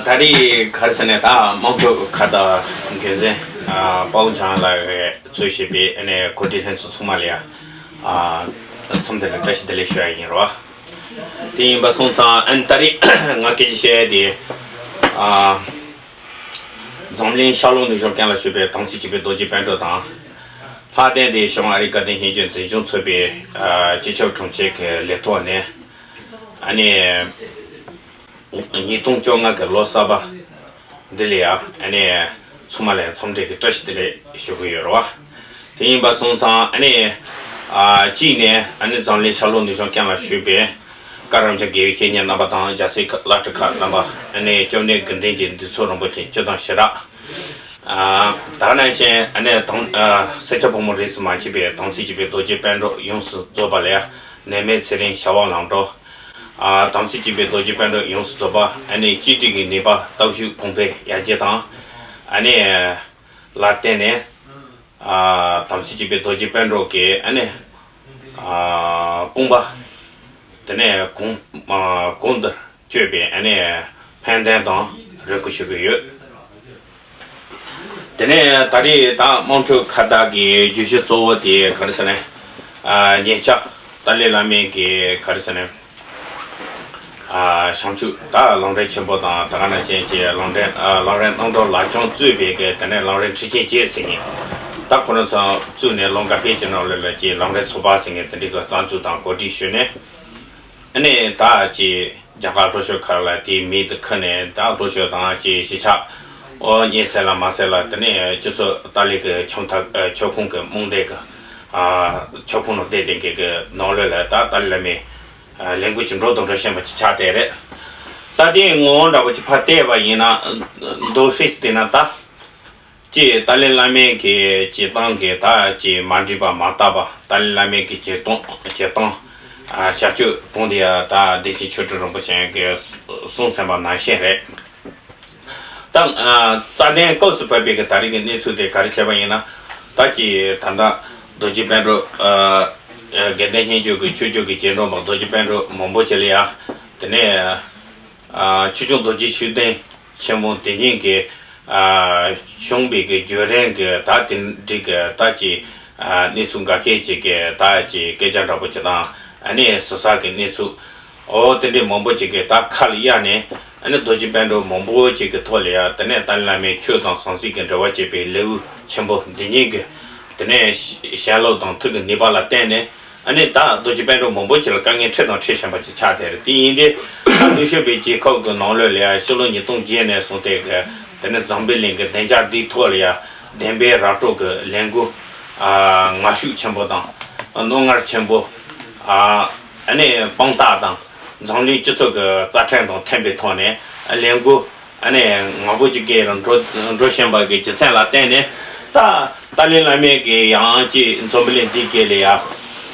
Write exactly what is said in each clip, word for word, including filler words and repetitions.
ད་རེས་ག་རེ་ཟེར་ན། ད་དམངས་ཁྲོད་ཁ་བརྡ་འགན་འཛིན་ཨ་དཔའ་བོ་འཇམ་ལགས་ཀྱིས་གཙོས་བྱས་པའི་ཨ་ནི་གོ་སྒྲིག་ལྷན་ཚོགས་ཚང་མ་ལ་ཡ་ཨ་འཚམས་འདྲི་དང་བཀྲ་ཤིས་བདེ་ལེགས་ཞུ་ཡ་ཡིན་རོ། དེ་ཡིན་པ་སོང་ཙང་ཨ་ནི་ད་རེས་ང་སྐད་ཆ་བཤད་ཡ་དེ་ཨ་འཛམ་གླིང་ཤར་ལྷོ་ནུབ་བྱང་གང་ལ་བཞུགས་པའི་དམ་ཚིག་གཅིག་པའི་རྡོ་རྗེ་དཔལ་སྒྲོན་དང་། ལྷག་དོན་དེ་བྱང་ཨ་རིའི་དགའ་ལྡན་སྙན་བརྒྱུད་འཛིན་སྐྱོང་ཚོགས་པའི་ཨ་སྤྱི་ཁྱབ་དྲུང་ཆེ་གི་ལས་ཐོག་ནས་ཨ་ནི། ཉིས་སྟོང་བཅོ་ལྔ་གི་ལོ་གསར་པ་འདི་ལ་ཡ་ཨ་ནི་ཚང་མ་ལ་འཚམས་འདྲི་གི་བཀྲ་ཤིས་བདེ་ལེགས་ཞུ་གི་ཡོད་རེད་བ། དེ་ཡིན་པ་སོང་ཙང་ཨ་ནི་ཨ་གཅིག་ནས་ཨ་ནི་འཛམ་གླིང་ཤར་ལྷོ་ནུབ་བྱང་གང་ལ་བཞུགས་པའི་བཀའ་དྲིན་ཅན་དགེ་བའི་བཤེས་གཉེན་རྣམ་པ་དང་རྒྱལ་སྲས་བླ་སྤྲུལ་ཁག་རྣམ་པ། ཨ་ནི་སྐྱབས་གནས་དགེ་འདུན་གྱི་འདུས་ཚོགས་རིན་པོ་ཆེ་སྤྱི་དང་ཞི་རགས། ཨ་ད་ག་ནང་བཞིན་ཨ་ནི་དང་ཨ་སེར་སྐྱ་ཕོ་མོ་རིས་སུ་མ་ཆད་པའི་དམ་ཚིག་གཅིག་པའི་རྡོ་རྗེ་དཔལ་སྒྲོན་ཡོངས་སུ་རྫོགས་པ་ལ་ཡ་ནད་མེད་ཚེ་རིང་བྱ་བ་ལམ་འགྲོ། ཨ་དམ་ཚིག་གཅིག་པའི་རྡོ་རྗེ་དཔལ་སྒྲོན་ཡོངས་སུ་རྫོགས་པ། ཨ་ནི་གཅེས་སྤྲས་ཀྱི་ནུས་པ་སྟོབས་ཤུགས་གོང་འཕེལ་ཡར་རྒྱས་དང་། ཨ་ནི་ལ་བརྟེན་ནས་ཨ་དམ་ཚིག་གཅིག་པའི་རྡོ་རྗེ་དཔལ་སྒྲོན་གྱི་ཨ་ནི་ཨ་དཔུང་པ་དེ་ནས་གོང་ཨ་གོང་དུ་བསྐྱོད་པའི་ཨ་ནི་ཕན་བདེ་དང་རེ་སྐུལ་ཞུ་གི་ཡོད། དེ་ནས་ད་རེས་ད་དམངས་ཁྲོད་ཁ་བརྡ་གི་བརྗོད་གཞི་གཙོ་བོ་དེ་ག་རེ་ཟེར་ན། ཨ་ཉེ་ཆར་ཏཱ་ལའི་བླ་མའི་གི་ག་རེ་ཟེར་ན། ཨ་བྱང་ཆུབ་ད་ལམ་འབྲས་ཆེན་པོ་དང་། ད་ག་ནང་བཞིན་གྱི་ལམ་འབྲས་ཨ་ལམ་རིམ་རྣམ་གྲོལ་ལག་བཅངས་གཙོས་པའི་གི་དེ་ནས་ལམ་རིམ་ཁྲིད་ཆེན་བཅས་ཟེར་མཁན། ད་ཁོ་རང་ཚོ་བཙུགས་ནས་ལོ་འགའ་ཤས་ཀྱི་ནང་ལོགས་ལ་ཀྱི་ལམ་རིམ་ཚོགས་པ་ཟེར་མཁན་དེ་འདྲའི་གི་རྩ་འཛུགས་དང་གོ་སྒྲིག་ཞུས་ནས། ཨ་ནི་ད་ཅི་རྒྱ་གར་ལྷོ་ཕྱོགས་ཁག་ལ་དེའི་མེ་དེ་ཁུར་ནས་ད་ལྷོ་ཕྱོགས་དང་ཅི་གཞིས་ཆགས་ཨོ་རྙེད་སྲིད་ལ་མ་སྲིད་ལ། དེ་ནས་སྤྱི་ཚོགས་ཏཱ་ལའི་གི་ཁྱིམ་ཐབ་ཨ་ཁྱབ་ཁོངས་ཀྱི་རྨོངས་དད་ཀྱི་ཨ་ཁྱབ་ཁོངས་ནང་བསྡད་དེ་གི་གི་ནང་ལོགས་ལ་ད་ཏཱ་ལའི་བླ་མའི་ཨ་ལས་འགུལ་གྱི་འགྲོ་དང་འགྲོ་བཞིན་པ་ཅིག་ཆགས་བསྡད་རེད། ད་དེའི་ངོ་བོ་འདྲ་པོ་ཅིག་ཕར་བལྟས་པ་ཡིན་ན། མདོར་བསྡུས་བལྟས་ན་ད། ཅེས་ཏཱ་ལའི་བླ་མའི་གི་བྱེད་སྟངས་ཀྱི་ད་ཅེས་མ་འགྲིག་པ་མ་བརྟག་པ། ཏཱ་ལའི་བླ་མའི་གི་བྱེད་སྟངས་བྱེད་སྟངས་ཨ་བྱ་སྤྱོད་གང་དེ་ཡང་ད་བདེ་ཆེན་ཆོས་སྒྲོན་རིན་པོ་ཆེ་གིས་གསུངས་ཟིན་པ་ནང་བཞིན་རེད། ད་ཨ་རྩ་དོན་སྐབས་སུ་བབས་པའི་གི་ད་རེས་ཀྱི་གནས་ཚུལ་དེ་ག་རེ་བྱས་པ་ཡིན་ན། ད་ཅེས་ད་ལྟ་རྡོ་རྗེ་དཔལ་སྒྲོན་ཨ་དགེ་ལྡན་སྙན་བརྒྱུད་ཀྱི་ཆོས་བརྒྱུད་ཀྱི་རྗེས་འབྲང་པ་རྡོ་རྗེ་དཔལ་སྒྲོན་མང་པོ་ཅིག་ལ་ཡ་དེ་ནས། ཨ་ཆོས་སྐྱོང་རྡོ་རྗེ་ཆོས་སྡིངས་ཆེན་མོ་དེ་ཉིད་ཀྱི་ཨ་བྱུང་བའི་གི་བརྒྱུད་རིམ་གྱི་ད་དེ་འདྲའི་གི་ད་ཅི་ཨ་གནས་ཚུལ་འགའ་ཤས་ཅིག་གི་ད་ཅི་སྐད་ཆ་འདྲ་པོ་ཅིག་དང་། ཨ་ནི་ཟུར་ཟ་གི་གནས་ཚུལ་འོ་དེ་འདྲའི་མང་པོ་ཅིག་གི་ད་ཁ་ལ་གཡར་ནས། ཨ་ནི་རྡོ་རྗེ་དཔལ་སྒྲོན་མང་པོ་ཅིག་གི་ཐོག་ལ་ཡ་དེ་ནས་ཏཱ་ལའི་བླ་མའི་ཆོས་དང་ཟང་ཟིང་གི་འབྲེལ་བ་བྱེད་པའི་ལེའུ་ཆེན་པོ་འདི་ཉིད་ཀྱི་དེ་ནས་བྱིན་རླབས་དང་ཐུགས་ཀྱི་ནུས་པ་ལ་བརྟེན་ནས། ཨ་ནི་ད་རྡོ་རྗེ་དཔལ་སྒྲོན་མང་པོ་ཅིག་ལ་དཀའ་ངལ་འཕྲད་དང་འཕྲད་བཞིན་པ་ཅིག་ཆགས་བསྡད་རེད། དེ་ཡིན་ཏེ་ནུབ་ཕྱོགས་པའི་རྒྱལ་ཁབ་ཀྱི་ནང་ལོགས་ལ་ཡང་ཕྱི་ལོ་ཉིས་སྟོང་བརྒྱད་ནས་བཟུང་སྟེ་གི་དེ་ནི་འཛམ་བུ་གླིང་གི་བདེ་འཇགས་འདིའི་ཐོག་ལ་ཡང་བདེན་པའི་ར་སྤྲོད་ཀྱི་ལས་འགུལ་ཨ་ངར་ཤུགས་ཆེན་པོ་དང་རྣོ་ངར་ཆེན་པོ་ཨ་ཨ་ནི་དཔང་རྟགས་དང་འཛམ་གླིང་སྤྱི་ཚོགས་ཀྱི་རྩ་ཁྲིམས་དང་མཐུན་པའི་ཐོག་ནས་ལས་འགུལ། ཨ་ནི་ང་པོ་ཅིག་གིས་རང་འགྲོ་འགྲོ་བཞིན་པ་གི་རྒྱུ་མཚན་ལ་བརྟེན་ནས། ད་ཏཱ་ལའི་བླ་མས་གི་ཡང་ཅིག་འཛམ་བུ་གླིང་འདི་གས་ལ་ཡ་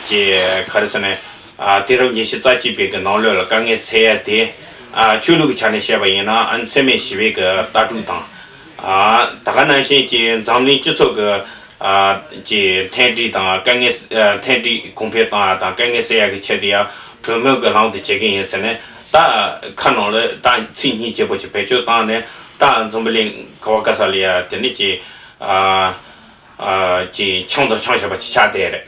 ཅིག་ག་རེ་ཟེར་ན། ཨ་དུས་རབས་ཉི་ཤུ་རྩ་གཅིག་པའི་གི་ནང་ལོགས་ལ་དཀའ་ངལ་སེལ་ཡ་དེ། ཨ་ཆོས་ལུགས་ཀྱི་ཆ་ནས་བཤད་པ་ཡིན་ན་ཨ་འཚེ་མེད་ཞི་བའི་གི་ལྟ་གྲུབ་དང་། ཨ་ད་ག་ནང་བཞིན་གྱི་འཛམ་གླིང་སྤྱི་ཚོགས་ཀྱི་ཨ་ཀྱི་མཐུན་སྒྲིལ་དང་དཀའ་ངལ་ཨ་མཐུན་སྒྲིལ་གོང་འཕེལ་གཏོང་ཡ་དང་དཀའ་ངལ་སེལ་ཡ་གི་ཆེད་དུ་ཡང་གྲོས་མོལ་གྱི་ལམ་དུ་བྱེད་ཀྱི་ཡིན་ཟེར་ནས། ད་ཁ་ནང་ལ་ད་ཚིག་གཉིས་བརྗེ་པོ་ཅིག་བེད་སྤྱོད་བཏང་ནས། ད་འཛམ་བུ་གླིང་ག་བ་ག་ས་ལ་ཡ་དེ་ནི་ཀྱི་ཨ་ཨ་ཀྱི་འཆམ་དང་འཆམ་བཞག་པ་ཅིག་ཆགས་བསྡད་རེད།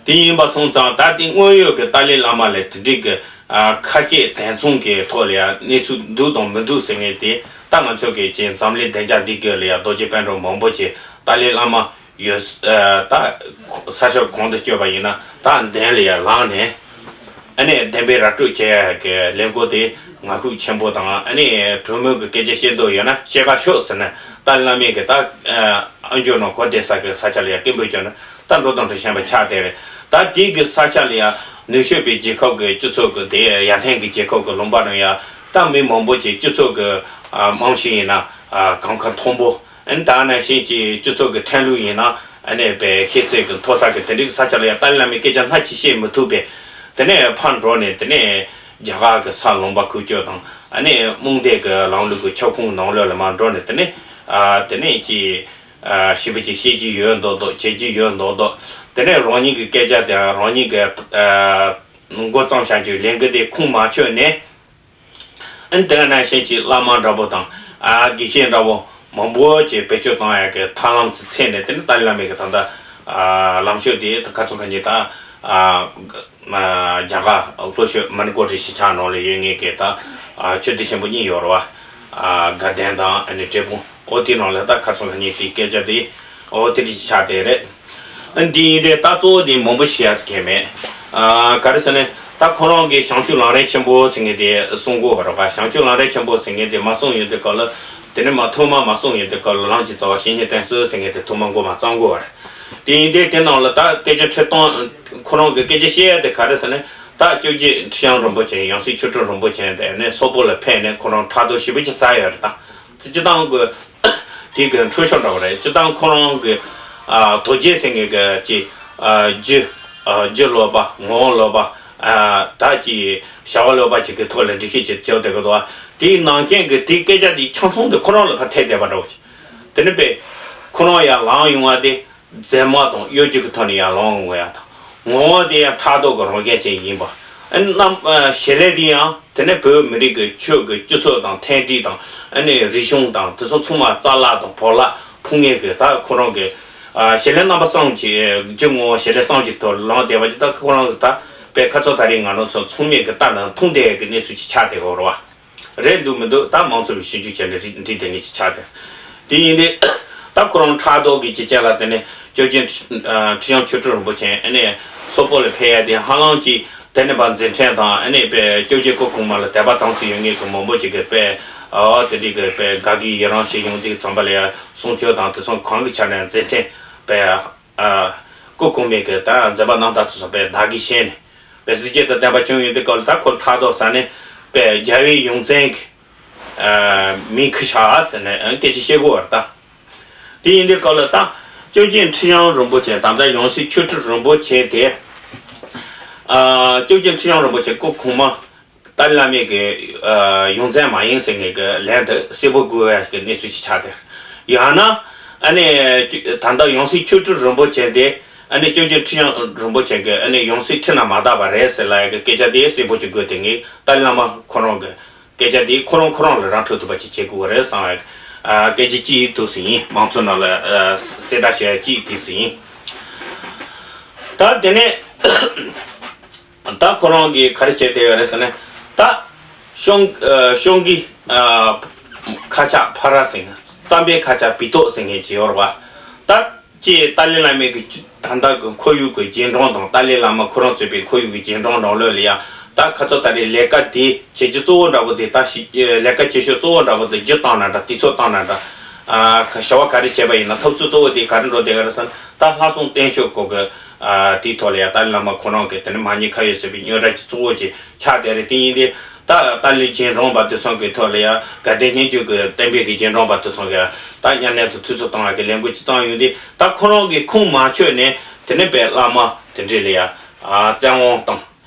དེ་ཡིན་པ་སོང་ཙང་ད་དེ་དངོས་ཡོད་ཀྱི་ཏཱ་ལའི་བླ་མ་ལ་དེ་འདྲའི་གི་ཨ་ཁ་ཤས་དེ་མཚུངས་ཀྱི་ཐོག་ལ་ཡ་གནས་ཚུལ་འདུག་དང་མི་འདུག་ཟེར་མཁན་དེ། ད་ང་ཚོ་གི་ཀྱི་འཛམ་གླིང་བདེ་འཇགས་འདི་གི་ལ་ཡ་རྡོ་རྗེ་དཔལ་སྒྲོན་མང་པོ་ཅིག་ཏཱ་ལའི་བླ་མ་ཡོད་ས་ད་ས་ཕྱོགས་གང་དུ་བསྐྱོད་པ་ཡིན་ན་ད་མདུན་ལ་ཡ་ལངས་ནས། ཨ་ནི་བདེན་པའི་ར་སྤྲོད་བྱེད་ཡ་གི་ལས་འགུལ་དེ་ངར་ཤུགས་ཆེན་པོ་དང་། ཨ་ནི་གྲོས་མོལ་གྱི་སྐད་ཆ་བཤད་འདོད་ཡོད་ན་བཤད་ག་ཤོག་ཟེར་ནས། ཏཱ་ལའི་བླ་མས་གི་ད་ཨ་འཇོག་ནང་གོ་བསྡད་ས་གི་ས་ཆ་ལ་ཡ་སྐད་འབོད་བྱས་ན། ད་འགྲོ་དང་འགྲོ་བཞིན་པ་ཆགས་བསྡད་རེད། ད་དེ་གི་ས་ཆ་ལ་ཡ་ནུབ་ཕྱོགས་པའི་རྒྱལ་ཁབ་ཀྱི་སྤྱི་ཚོགས་ཀྱི་དེ་ཡར་ཐོན་གྱི་རྒྱལ་ཁབ་ཀྱི་ལུང་པ་ནང་ཡ་ད་མི་མང་པོ་ཅིག་སྤྱི་ཚོགས་ཀྱི་ཨ་རྨང་གཞི་ཡིན་ན་ཨ་གོང་ཁ་མཐོན་པོ། ཨ་ནི་ད་ནང་བཞིན་གྱི་སྤྱི་ཚོགས་ཀྱི་ཁྲིམས་ལུགས་ཡིན་ན་ཨ་ནི་དཔེ་ཤེས་ཚད་ཀྱི་མཐོ་ས་ཀྱི་དེ་འདྲའི་ས་ཆ་ལ་ཡ་ཏཱ་ལའི་བླ་མའི་སྐད་ཆ་སྣ་གཅིག་བཤད་མི་ཐུབ་པས། དེ་ནས་ཕར་འགྲོ་ནས་དེ་ནས་རྒྱ་གར་གྱི་ས་ལུང་པ་ཁུག་ཀྱོག་དང་། ཨ་ནི་རྨོངས་དད་ཀྱི་ལམ་ལུགས་ཀྱི་ཁྱབ་ཁོངས་ནང་ལོགས་ལ་མར་འགྲོ་ནས་དེ་ནས་ཨ་དེ་ནས་ཀྱི་ཨ་ཞེ་པོ་ཅིག་བཤད་རྒྱུ་ཡོད་མདོག་མདོག། བྱེད་རྒྱུ་ཡོད་མདོག་མདོག། དེ་ནས་རང་ཉིད་ཀྱི་སྐད་ཆ་དེའང་རང་ཉིད་ཀྱི་ཨ་མགོ་བརྩམས་བཞག་རྒྱུའི་ལས་འགུལ་དེ་ཁུངས་མ་འཁྱོལ་ནས། ཨ་ནི་དེ་ག་ནང་བཞིན་གྱི་བླ་མ་འདྲ་པོ་དང་། ཨ་དགེ་བཤེས་འདྲ་པོ་མང་པོ་ཅིག་བེད་སྤྱོད་བཏང་ཡག་གི་ཐབས་ལམ་དེ་འཚོལ་ནས། དེ་ནི་ཏཱ་ལའི་བླ་མའི་གི་ད་ལྟ་ཨ་ལམ་ཕྱོགས་དེ་ད་ཁ་ཚོན་ཁ་ཉིན་ད་ཨ་རྒྱ་གར་ལྷོ་ཕྱོགས་མ་ནི་པུར་རི་གཞིས་ཆགས་ནང་ལ་ཡོད་མཁན་གྱི་ད་ཨ་ཆོས་སྡེ་ཆེན་པོ་གཉིས་ཡོད་རེད་བ། ཨ་དགའ་ལྡན་དང་ཨ་ནི་འབྲས་སྤུངས། འོ་དེའི་ནང་ལ་ད་ཁ་ཚོན་ཁ་ཉིན་དེའི་སྐད་ཆ་དེ་འོ་དེ་འདྲ་ཆགས་བསྡད་རེད། འདི་ཡིན་དུས་ད་གཙོ་བོ་དེ་མང་པོ་བཤད་ཡག་གང་ཡང་མེད། ཨ་ག་རེ་ཟེར་ན། ད་ཁོ་རང་གིས་བྱང་ཆུབ་ལམ་རིམ་ཆེན་པོ་ཟེར་མཁན་དེ་གསུང་གི་ཡོད་རེད་པ། བྱང་ཆུབ་ལམ་རིམ་ཆེན་པོ་ཟེར་མཁན་དེ་མ་གསུངས་ཡོང་དུས་སྐབས་ལ། དེ་ནས་མ་ཐོག་མར་མ་གསུངས་ཡོང་དུས་སྐབས་ལ། ལམ་གྱི་རྩ་བ་བཤེས་གཉེན་བསྟེན་ཚུལ་ཟེར་མཁན་དེ་ཐོག་མར་འགོ་མ་བརྩམས་གི་ཡོད་རེད། དེ་ཡིན་དུས་དེ་ནང་ལ་ད་སྐད་ཆ་ཁྲི་སྟོང་། ཁོ་རང་གིས་སྐད་ཆ་བཤད་ཡག་དེ་ག་རེ་ཟེར་ན། ད་སྐྱབས་རྗེ་ཁྲི་བྱང་རིན་པོ་ཆེ། ཡང་སྲིད་ཆོས་དྲུག་རིན་པོ་ཆེ་དེ་ནས་སོག་པོ་ལ་ཕེབས་ནས་ཁོ་རང་ཕྲག་དོག་ཞེ་པོ་ཅིག་ཟ་ཡོད་རེད་ད། སྤྱིར་བཏང་གི་དེ་གི་འཁྲུལ་ཤོར་འདྲ་བོ་རེད། སྤྱིར་བཏང་ཁོ་རང་གི་ཨ་རྡོ་རྗེ་ཟེར་མཁན་གྱི་ཅིག་ཨ་རྒྱུ་ཨ་རྒྱུ་ལོག་པ། ངོ་བོ་ལོག་པ། ཨ་ད་ཅིག་བྱ་བ་ལོག་པ་ཅིག་གི་ཐོག་ལ་འགྲེལ་བཤད་ཅིག་བརྒྱབ་བསྡད་ཀྱི་འདུག་བ། དེའི་ནང་བཞིན་གྱི་དེའི་སྐད་ཆ་དེ་ཆ་ཚང་དེ་ཁོ་རང་ལ་ཕར་ཐེབས་བསྡད་པ་འདྲ་བོ་ཅིག་དེ་ནི་དཔེ་ཁོ་རང་ཡར་ལངས་ཡོང་བ་དེ། མཛད་མ་དང་གཡོ་སྒྱུ་གི་ཐོག་ནས་ཡར་ལངས་ཡོང་ཡག་དང་། ངོ་བོ་དེ་ཡང་ཕྲག་དོག་གི་རང་བཞིན་ཅན་ཡིན་པ། ཨ་ནི་རྣམ་ཨ་བྱེད་ལས་དེ་ཡང་དེ་ནས་བོད་མི་རིགས་ཀྱི་ཆོས་ཀྱི་སྤྱི་ཚོགས་དང་མཐུན་སྒྲིལ་དང་། ཨ་ནི་རིག་གཞུང་དང་དེ་ཚོ་ཚང་མ་རྩ་བརླག་དང་བོར་བརླག་ཕོག་མཁན་གྱི་ད་ཁོ་རང་གི་ཨ་བྱེད་ལས་རྣམ་པ་གསུམ་གྱི་རྒྱུ་ངོ་བོ་བྱེད་ལས་གསུམ་གྱི་ཐོག་ལངས་བསྡད་པ་ཅིག་ད་ཁོ་རང་གི་ད་དཔེ་ཁ་ཚོན་ད་རེས་ང་རང་ཚོ་ཚང་མས་གི་ལྟ་ན་མཐོང་བསྡད་ཀྱི་གནས་ཚུལ་ཅིག་ཆགས་བསྡད་ཡོད་རེད་བ། རེད་འདུག་མི་འདུག་ད་མང་ཚོགས་ཀྱིས་ཞིབ་འཇུག་བྱས་ནས་འགྲིག་འགྲིག་བསྡད་མཁན་ཅིག་ཆགས་བསྡད། དེ་ཡིན་དུས་ད་ཁོ་རང་ཕྲག་དོག་གི་ཅིག་ཅན་ལ་བརྟེན་ནས་སྐྱབས་རྗེ་ཁྲི་ཨ་ཁྲི་བྱང་ཆོས་དྲུག་རིན་པོ་ཆེ་ཨ་ནི་སོག་པོ་ལ་ཕེབས་ཡ་དེ་ཧ་ལམ་ཅིག་དེ་ནས་ཕར་མཛད་འཕྲིན་དང་། ཨ་ནི་དཔེ་སྐྱབས་རྗེ་སྐུ་གོང་མ་ལ་དད་པ་དམ་ཚིག་ཡོད་མཁན་གྱི་མང་པོ་ཅིག་གིས་དཔེ་ཨ་དེ་འདྲའི་གི་དཔེ་དགའ་གི་ཡི་རང་ཞིག་ཡོང་དུས་ཙམ་པ་ལ་ཡ་གསུང་ཆོས་དང་དེ་ཚོ་གང་གི་ཆ་ནས་མཛད་འཕྲིན་དཔེ་ཨ་སྐུ་གོང་མའི་གི་ད་མཛད་པ་རྣམ་དག་དེ་ཚོ་དཔེ་བདག་གིས་ཤེས་ནས། པའི་གཟི་བརྗིད་དང་ལྡན་པ་བྱུང་ཡོང་དུས་སྐབས་ལ་ད་ཁོ་ཕྲག་དོག་ཟ་ནས་པའི་རྒྱལ་བའི་ཡོངས་འཛིན་གྱི་ཨ་མིང་ཁུར་བཞག་ཟེར་ནས་ཨ་སྐད་ཆ་བཤད་ཀྱི་ཡོད་རེད་ད། དེ་ཡིན་དུས་སྐབས་ལ་ད་སྐྱབས་རྗེ་ཁྲི་བྱང་རིན་པོ་ཆེ། ད་ལྟ་ཡང་སྲིད་ཆོས་དྲུག་རིན་པོ་ཆེ་དེ། ཨ་སྐྱབས་རྗེ་ཁྲི་བྱང་རིན་པོ་ཆེ་སྐུ་གོང་མ་ཏཱ་ལའི་བླ་མའི་གི་ཨ་ཡོངས་འཛིན་མ་ཡིན་ཟེར་མཁན་གྱི་ལན་དེ་གསལ་པོ་དགོས་ཡ་གི་གནས་ཚུལ་ཅིག་ཆགས་ཏེ། ཡང་ན་ཨ་ནི་ད་ལྟ་ཡང་སྲིད་ཆོས་དྲུག་རིན་པོ་ཆེ་དེ། ཨ་ནི་སྐྱབས་རྗེ་ཁྲི་བྱང་རིན་པོ་ཆེ་གིས་ཨ་ནི་ཡང་སྲིད་ཁྲི་ན་མ་བཏགས་པ་རེད་ཟེར་ལབ་ཡ་གི་སྐད་ཆ་དེ་གསལ་པོ་ཅིག་དགོས་དེ། ངས་ཏཱ་ལའི་བླ་མ་ཁོ་རང་གི་སྐད་ཆ་དེ་ཁོ་རང་ཁོ་རང་ལ་ར་འཕྲོད་ཐུབ་པ་ཅིག་བྱེད་དགོས་པ་རེད་བསམ་ཡ་གི་ཨ་སྐད་ཆ་གཅིག་དེ་ཟིག་ཡིན། མང་ཚོགས་ནང་ལ་ཨ་གསལ་བསྒྲགས་བྱེད་ཡ་གཅིག་དེ་ཟིག་ཡིན། ད་དེ་ནས་ད་ཁོ་རང་གིས་ག་རེ་བྱས་བསྡད་ཡོད་རེད་ཟེར་ན། ད་ཤོང་ཨ་ཤོང་གི་ཨ་ཁ་ཆག་ཕ་ར་ཟེར་མཁན། རྩམ་པའི་ཁ་ཆག་བི་ཏོག་ཟེར་མཁན་ཅིག་ཡོད་རེད་བ། ད་ཅེས་ཏཱ་ལའི་བླ་མའི་གི་ད་ལྟ་གི་ཁོར་ཡུག་གི་རྗེས་འབྲང་དང་། ཏཱ་ལའི་བླ་མ་ཁོ་རང་གཙོས་པའི་ཁོར་ཡུག་གི་རྗེས་འབྲང་ནང་ལོགས་ལ་ཡ། ད་ཁ་ཚོ་ད་རེས་ལས་ཀ་དེ་བྱེད་རྒྱུ་གཙོ་བོ་འདྲ་པོ་དེ། ད་ཞི་ལས་ཀ་བྱེད་ཕྱོགས་གཙོ་བོ་འདྲ་པོ་དེ་བསྒྱུར་བཏང་ན་འདྲ། དུས་ཚོད་བཏང་ན་འདྲ། ཨ་བྱ་བ་ག་རེ་བྱས་པ་ཡིན་ན་འཐབ་རྩོད་གཙོ་བོ་དེ་ག་རེ་འགྲོ་བསྡད་ཡོད་རེད་ཟེར་ན། ད་ལྷ་སྲུང་བརྟན་བཞུགས་སྐོར་གི་ཨ་དེའི་ཐོག་ལ་ཡ་ཏཱ་ལའི་བླ་མ་ཁོ་རང་གི་དེ་ནི་མ་ཉེས་ཁ་གཡོགས་ཟེར་བའི་རྙོག་དྲ་གི་གཙོ་བོ་ཅིག་ཆགས་བསྡད་རེད། དེ་ཡིན་དུས་ད་ཏཱ་ལའི་རྗེས་འབྲང་པ་དེ་ཚོ་གི་ཐོག་ལ་ཡ། དགའ་ལྡན་སྙན་བརྒྱུད་ཀྱི་བསྟན་པའི་གི་རྗེས་འབྲང་པ་དེ་ཚོ་གི་ད་མཉམ་གནས་དང་འཐུས་ཚབ་བཏང་བ་གི་ལས་འགུལ་ཅིག་བརྩམས་ཡོང་དུས། ད་ཁོ་རང་གི་ཁུངས་མ་འཁྱོལ་ནས་དེ་ནི་དཔེ་བླ་མ་དེ་འདྲས་ལ་ཡ་ཨ་བཙན་དབང་བཏང་།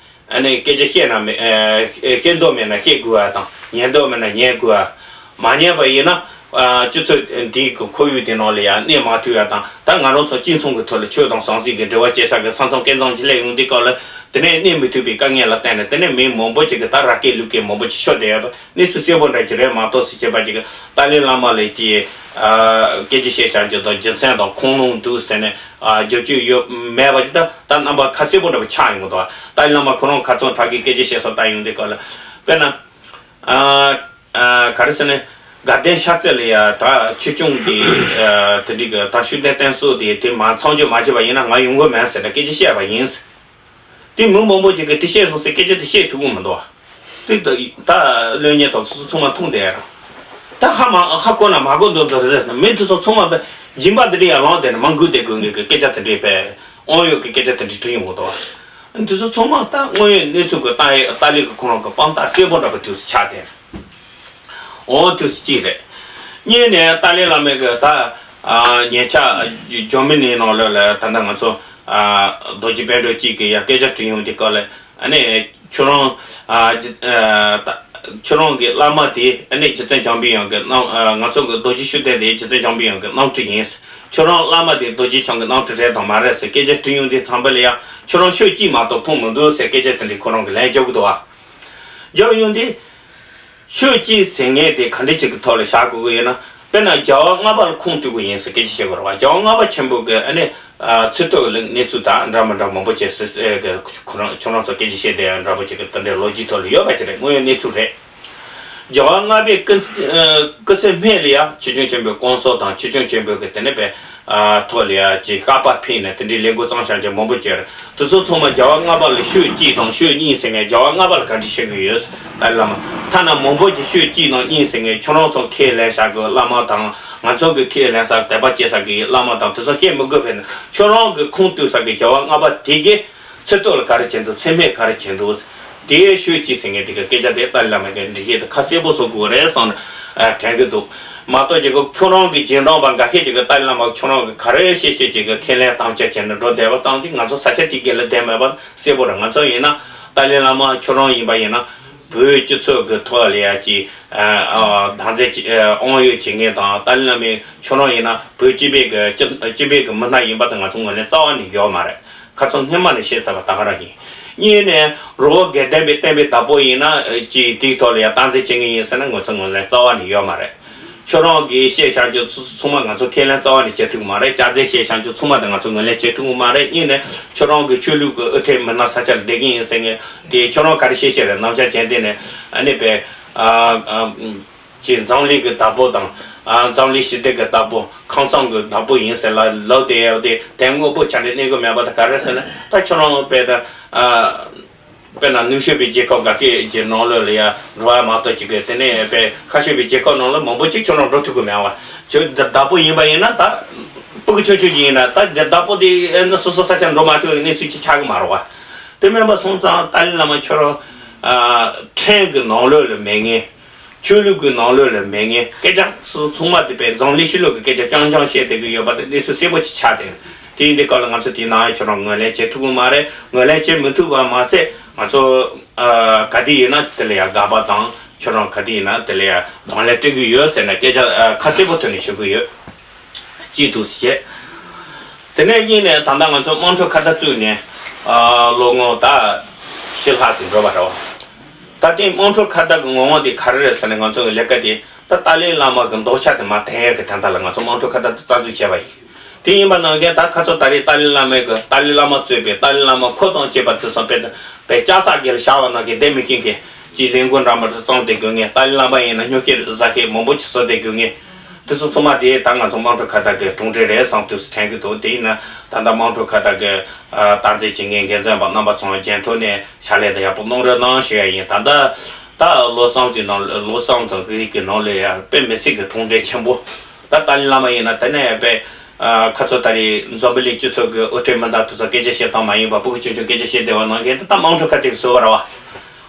ཨ་ནི་སྐད་ཆ་བཤད་ན་མི་ཨ་བཤད་འདོད་མེད་ན་བཤད་དགོས་པ་དང་། ཉན་འདོད་མེད་ན་ཉན་དགོས་པ། མ་ཉན་པ་ཡིན་ན་ཨ་སྤྱི་ཚོགས་འདིའི་གི་ཁོར་ཡུག་དེ་ནང་ལ་ཡང་གནས་མ་ཐུབ་ཡ་དང་། ད་ང་རང་ཚོ་གཅིག་མཚུངས་ཀྱི་ཐོག་ལ་ཆོས་དང་ཟང་ཟིང་གི་འབྲེལ་བ་བྱེད་ས་གི་ས་མཚམས་སྐལ་བཟང་ཅིག་སླེབས་ཡོང་དུས་སྐབས་ལ། དེ་ནས་གནས་མི་ཐུབ་པའི་དཀའ་ངལ་ལ་བརྟེན་ནས། དེ་ནས་མི་མང་པོ་ཅིག་གིས་ད་ར་སྐད་ལུག་སྐད་མང་པོ་ཅིག་ཤོར་བསྡད་ཡོད་པ། གནས་ཚུལ་གསལ་པོ་འདྲ་ཅིག་རེད་མ་གཏོགས། ཟེར་བྱས་པ་ཅིག་གིས་ཏཱ་ལའི་བླ་མ་ལ་ཅིག་ཨ་སྐད་ཆ་བཤད་བྱ་རྒྱུ་དང་རྒྱུ་མཚན་དང་ཁུངས་ལུང་འདུག་ཟེར་ནས་ཨ་བརྗོད་རྒྱུ་ཡོད་མེད་པ་ཅིག་ད་ད་རྣམ་པ་ཁ་གསལ་པོ་འདྲ་པོ་ཆགས་ཡོང་གི་འདུག་ཏཱ་ལའི་བླ་མ་ཁོ་རང་ཁ་ཚོན་ཕ་གིའི་སྐད་ཆ་བཤད་ས་ལྟ་ཡོང་དུས་སྐབས་ལ། དཔེར་ན་ཨ་ཨ་ག་རེ་ཟེར་ན། དགའ་ལྡན་ཤར་རྩེ་ལ་ཡ་ད་ཆོས་སྐྱོང་གི་ཨ་དེ་འདྲའི་གི་ད་ཤུགས་ལྡན་བསྟེན་གསོལ་དེ་དེ་མ་མཚམས་འཇོག་མ་བྱས་པ་ཡིན་ན་ང་ཡོང་གི་མེད་ཟེར་ནས་སྐད་ཆ་བཤད་པ་ཡིན། དེ་མི་མང་པོ་ཅིག་གིས་དེ་བཤད་སོང་ཟེར་སྐད་ཆ་དེ་བཤད་ཐུབ་ཀྱི་མི་འདུག་དེ་ད་ད་བློན་ངན་དང་སོ་སོ་ཚང་མ་མཐོང་བསྡད་ཡ་རང་། ད་ཧ་མ་ཧ་གོ་ན་མ་གོ་འདོད་འདོད་རེད་ཟེར་ན། མི་དེ་ཚོ་ཚང་མ་པའི་སྦྱིན་པ་དེ་འདྲ་ཡར་ལངས་བསྡད་ན་མ་འགུལ་བསྡད་དགོས་ངེས་ཀྱི་སྐད་ཆ་དེ་འདྲའི་པའི་དབང་ཡོད་ཀྱི་སྐད་ཆ་དེ་འདྲ་དྲིས་ཡོང་གི་འདུག་དེ་ཚོ་ཚང་མ་ད་དངོས་ཡོད་གནས་ཚུལ་གྱི་ལྟ་ཡ་ལྟ་ལས་ཀྱི་ཁོ་རང་གི་དཔང་རྟགས་གསལ་པོ་འདྲ་པོ་དུས་སུ་ཆགས་བསྡད། འོ་དུས་སུ་གཅིག་རེད། གཉིས་ནས་ཏཱ་ལའི་བླ་མའི་གི་ད་ཨ་ཉེ་ཆར་ཇར་མ་ནི་ནང་ལོགས་ལ་ད་ལྟ་ང་ཚོ་ཨ་རྡོ་རྗེ་དཔལ་སྒྲོན་གཅིག་གིས་ཡ་སྐད་ཆ་དྲིས་ཡོང་དུས་སྐབས་ལ། ཨ་ནི་ཁྱོད་རང་ཨ་རྗེ་ཨ་ད་ཁྱོད་རང་གི་བླ་མ་དེ་ཨ་ནི་རྗེ་བཙུན་འཇམ་པའི་དབྱངས་ཀྱི་རྣམ་ཨ་ང་ཚོ་གི་རྡོ་རྗེ་ཤུགས་ལྡན་དེ་རྗེ་བཙུན་འཇམ་པའི་དབྱངས་ཀྱི་རྣམ་སྤྲུལ་ཡིན། ཁྱོད་རང་བླ་མ་དེ་རྡོ་རྗེ་འཆང་གི་རྣམ་སྤྲུལ་རེད་དང་མ་རེད་ཟེར་སྐད་ཆ་དྲིས་ཡོང་དུས་ཙམ་པ་ལ་ཡ། ཁྱོད་རང་ཤོད་ཀྱིས་མ་གཏོགས་མཐོང་མི་འདུག་ཟེར་སྐད་ཆ་དེ་འདྲའི་ཁོ་རང་གིས་ལན་རྒྱག་གི་འདུག་བ། རྒྱག་ཡོང་དུས། ཤོད་ཅིག་ཟེར་མཁན་དེ་ག་འདྲ་ཅིག་གི་ཐོག་ལ་བཞག་དགོས་ཀྱི་ཡོད་ན། དཔེར་ན་རྒྱལ་བ་ལྔ་པ་ལ་ཁུངས་གཏུག་དགོས་ཡིན་ཟེར་སྐད་ཆ་བཤད་དགོས་རེད་བ། རྒྱལ་བ་ལྔ་པ་ཆེན་པོ་གི་ཨ་ནི་ཚུལ་ཐོག་ལ་གནས་ཚུལ་དང་འདྲ་མི་འདྲ་མང་པོ་བྱས་ཟེར་ཟེར་གི་ཁོ་རང་ཁྱོད་རང་ཚོ་སྐད་ཆ་བཤད་བསྡད་ཡ་འདྲ་པོ་ཅིག་གི་དེ་འདྲའི་ལོ་རྒྱུས་ཐོག་ལ་ཡོད་པ་ཅིག་རེད། དངོས་ཡོད་གནས་ཚུལ་རེད། རྒྱལ་བ་ལྔ་པའི་སྐུ་སྐུ་ཚེ་སྨད་ལ་ཡང་ཆོས་སྐྱོང་ཆེན་པོའི་སྐུ་སྲོག་དང་ཆོས་སྐྱོང་ཆེན་པོའི་གི་དེ་ནས་པའི་ཐོག་ལ་ཡང་ཅིག་བསྐལ་པ་ཕྱིན་ནས་དེ་འདྲའི་ལས་འགུལ་བརྩམས་བཞག་མཁན་མང་པོ་ཅིག་ཡོད་རེད། དེ་ཚོ་ཚང་མ་རྒྱལ་བ་ལྔ་པ་ལ་ཤོད་ཅིག་དང་ཤོད་གཉིས་ཟེར་མཁན། རྒྱལ་བ་ལྔ་པ་ལ་ག་འདྲ་བཤད་གི་ཡོད། ཏཱ་ལའི་བླ་མ་ཐ་ན་མང་པོ་ཅིག་ཤོད་ཅིག་དང་གཉིས་ཟེར་མཁན་ཁྱོད་རང་ཚོ་ཁས་ལེན་བྱ་གི་བླ་མ་དང་ང་ཚོ་གི་ཁས་ལེན་ས་དད་པ་བྱེད་ས་གི་བླ་མ་དང་དེ་ཚོ་བཤད་མི་དགོས་པས་ན། ཁྱོད་རང་གི་ཁུངས་གཏུགས་ས་གི་རྒྱལ་བ་ལྔ་པ་དེ་གི་ཚེ་ཐོག་ལ་ག་རེ་བྱེད་འདུག་ཚེ་སྨད་ག་རེ་བྱེད་འདུག་དེ་ཤོད་ཅིག་ཟེར་མཁན་དེ་གི་སྐད་ཆ་དེ་ཏཱ་ལའི་བླ་མ་གི་འགྲེལ་བཤད་དེ་ཁ་གསལ་པོ་བཟོ་དགོས་རེད་བསམ་ནས་དྲན་གི་འདུག་མ་གཏོགས་ཅིག་གི་ཁྱོད་རང་གི་རྗེས་འབྲང་པ་འགའ་ཤས་ཅིག་གི་ཏཱ་ལའི་བླ་མ་ཁྱོད་རང་གི་ག་རེ་བཤད་བཤད་ཅིག་གི་ཁས་ལེན་དམ་བཅའ་བྱས་ནས་འགྲོ་བསྡད་པ་ཙམ་གྱིས་ང་ཚོ་ས་ཆ་དེ་གི་ལ་བསྡད་མེད་པ་གསལ་པོ་རེད། ང་ཚོ་ཡིན་ན་ཏཱ་ལའི་བླ་མ་ཁྱོད་རང་ཡིན་པ་ཡིན་ན་བོད་སྤྱི་ཚོགས་ཀྱི་ཐོག་ལ་ཡ་ཅིག་བདག་འཛིན་དབང་ཡོད་བྱེད་མཁན་དང་ཏཱ་ལའི་བླ་མས་ཁྱོད་རང་ཡིན་ན་བོད་སྤྱི་པའི་གི་སྤྱི་སྤྱི་པའི་གི་མི་སྣ་ཡིན་པ་དེ་ང་ཚོ་ངོས་ལེན་རྩ་བ་ནས་ཡོད་མ་རེད། ཁ་ཚོན་སྔོན་མ་ནས་བཤད་ཚར་བ་ད་ག་རང་ཡིན། གཉིས་ནས་རི་བོ་དགེ་ལྡན་པའི་བསྟན་པའི་བདག་པོ་ཡིན་ན་ཅིག་དེའི་ཐོག་ལ་ཡང་སྟངས་འཛིན་བྱེད་མཁན་ཡིན་ཟེར་ན་ང་ཚོ་ངོས་ལེན་རྩ་བ་ནས་ཡོད་མ་རེད། ཁྱོད་རང་གིས་བཤད་བཞག་རྒྱུ་ཚོ་ཚང་མ་ང་ཚོ་ཁས་ལེན་རྩ་བ་ནས་བྱེད་ཐུབ་ཀྱི་མ་རེད། སྐྱག་རྫུན་བཤད་བཞག་རྒྱུ་ཚང་མ་དེ་ང་ཚོ་ངོས་ལེན་བྱེད་ཐུབ་ཀྱི་མ་རེད། གཉིས་ནས་ཁྱོད་རང་གི་ཆོས་ལུགས་ཀྱི་དབུ་ཁྲིད་མི་སྣ་ས་ཆ་ལ་བསྡད་མཁན་ཡིན་ཟེར་མཁན་དེ་ཁྱོད་རང་ག་རེ་བཤད་བཤད་རེད། ནམ་ཞག་གཞན་དེ་ནས་ཨ་ནི་པའི་ཨ་ཨ། ཅེས་འཛམ་གླིང་གི་བདག་པོ་དང་། ཨ། འཛམ་གླིང་ཞི་བདེ་གི་བདག་པོ། ཁམས་གསུམ་གྱི་བདག་པོ་ཡིན་ཟེར་ལ་ལབ་བསྡད་ཡོད་དེ། དོན་དངོས་པོ་ཆ་ནས་གནས་ཀྱི་མེད་པ་དེ་ག་རེ་ཟེར་ན། ད་ཁྱོད་རང་དཔེ་ད། ཨ། དཔེར་ན་ནུབ་ཕྱོགས་པའི་རྒྱལ་ཁབ་འགའ་ཤས་ཀྱི་ནང་ལོགས་ལ་ཡ་འགྲོ་བ་མ་གཏོགས་ཅིག་གི། དེ་ནས་དཔེ་ཤར་ཕྱོགས་པའི་རྒྱལ་ཁབ་ནང་ལ་མང་པོ་ཅིག་ཁྱོད་རང་འགྲོ་ཐུབ་ཀྱི་མེད་པ། ཁྱོད་ད་བདག་པོ་ཡིན་པ་ཡིན་ན་ད། སྤུ་གུ་ཆུང་ཆུང་ཅིག་ཡིན་ན་ད་བདག་པོ་དེ་ཨེ་ན་སོ་སོ་ས་ཆ་འགྲོ་མ་ཐུབ་པའི་གནས་ཚུལ་ཅིག་ཆགས་ཀྱི་མ་རེད་པ། དེ་མིན་པ་སོང་ཙང་ཏཱ་ལའི་བླ་མ་ཁྱོད་རང་ཨ། ཕྲན་གྱི་ནང་ལོགས་ལ་མེད་མཁན། ཆོས་ལུགས་ཀྱི་ནང་ལོགས་ལ་མེད་མཁན། སྐད་ཆ་ཚོ་ཚང་མ་དེ་པའི་འཛམ་གླིང་ཕྱི་ལོགས་ཀྱི་སྐད་ཆ་རྐྱང་རྐྱང་བཤད་བསྡད་ཀྱི་ཡོད་པ་དེ་གནས་ཚུལ་གསལ་པོ་ཅིག་ཆགས་བསྡད། དེ་ཡིན་དུས་སྐབས་ལ་ང་ཚོ་དེའི་ནང་ཡང་ཁྱོད་རང་ངོས་ལེན་བྱེད་ཐུབ་ཀྱི་མ་རེད། ངོས་ལེན་བྱེད་མི་ཐུབ་པ་མ་ཟད་ང་ཚོ་ཨ། ག་དུས་ཡིན་ན་དེ་ལ་ཡང་དགག་པ་དང་། ཁྱོད་རང་ག་དུས་ཡིན་ན་དེ་ལ་ཡང་གདོང་ལེན་སྤྲད་ཀྱི་ཡོད་ཟེར་ནས་སྐད་ཆ་ཨ། ཁ་གསལ་པོ་ཐོག་ནས་ཞུ་གི་ཡོད། གཅིག་ཏུ་བྱས། དེ་ནས་གཉིས་ནས་ད་ལྟ་ང་ཚོ་དམངས་ཁྲོད་ཁ་བརྡ་བཙུགས་ནས་ཨ། ལོ་ངོ་ད་བཞི་ལྷག་ཙམ་འགྲོ་བ་རེད་པ། ད་ལྟའི་དམངས་ཁྲོད་ཁ་བརྡ་གི་ངོ་བོ་དེ་ག་རེ་རེད་ཟེར་ན། ང་ཚོ་གི་ལས་ཀ་དེ་ད་ཏཱ་ལའི་བླ་མ་གི་འདོད་ཆགས་དེ་མར་འཐེན་ཡག་གི་དོན་དག་ལ་ང་ཚོ་དམངས་ཁྲོད་ཁ་བརྡ་དེ་རྩ་འཛུགས་བྱས་པ་ཡིན། དེ་ཡིན་པ་ནང་བཞིན་ད་ཁ་ཚོ་ད་རེས་ཏཱ་ལའི་བླ་མའི་གི། ཏཱ་ལའི་བླ་མ་གཙོས་པའི་ཏཱ་ལའི་བླ་མ་འཁོར་དང་བཅས་པ་དེ་ཚོ་དཔེ་དཔེ་ལྕགས་སྲེག་གི་ལ་བཞག་པ་ནང་བཞིན་བསྡད་མི་ཤེས་མཁན་གྱི་ལས་འགུལ་འདྲ་མི་འདྲ་བརྩམས་བསྡད་དགོས་མཁན། ཏཱ་ལའི་བླ་མ་ཡིན་ན་སྨྱོ་བཤད་ཟ་མཁན་མང་པོ་ཅིག་བཟོ་བསྡད་དགོས་མཁན། དེ་ཚོ་ཚང་མ་དེ་ད་ང་ཚོ་དམངས་ཁྲོད་ཁ་བརྡ་གི་གྲུབ་འབྲས་རེད་བསམ་དུས་སུ་དྲན་གྱི་འདུག་དེ་ཡིན་ན་ད་ལྟ་དམངས་ཁྲོད་ཁ་བརྡ་གི་ཨ། སྟངས་འཛིན་བྱེད་མཁན་འགན་འཛིན་པ་རྣམ་པ་ཚོ་རྒྱན་ཐོག་ནས་ཕྱག་ལས་དེ་ཡག་པོ་གནང་རོགས་གནང་ཞུ་ཡ་ཡིན། ད་ལྟ་ད་ལོ་གསུམ་གྱི་ནང་ལོ་གསུམ་དང་དགུ་གི་ནང་ལ་ཡ་དཔེ་མི་སྲིད་ཀྱི་གྲུབ་འབྲས་ཆེན་པོ། ད་ཏཱ་ལའི་བླ་མ་ཡིན་ན་དེ་ནས་དཔེ་ཨ། ཁ་ཚོ་ད་རེས་འཛམ་བུ་གླིང་སྤྱི་ཚོགས་ཀྱི་དབུ་ཁྲིད་མི་སྣ་དེ་ཚོ་སྐད་ཆ་བཤད་སྟངས་མ་ཡིན་པ། སྤུ་གུ་ཆུང་ཆུང་སྐད་ཆ་བཤད་བསྡད་པ་ནང་བཞིན་དེ་ད་དམངས་ཁྲོད་ཁ་བརྡ་གི་བཟོ་བ་རེད་པ།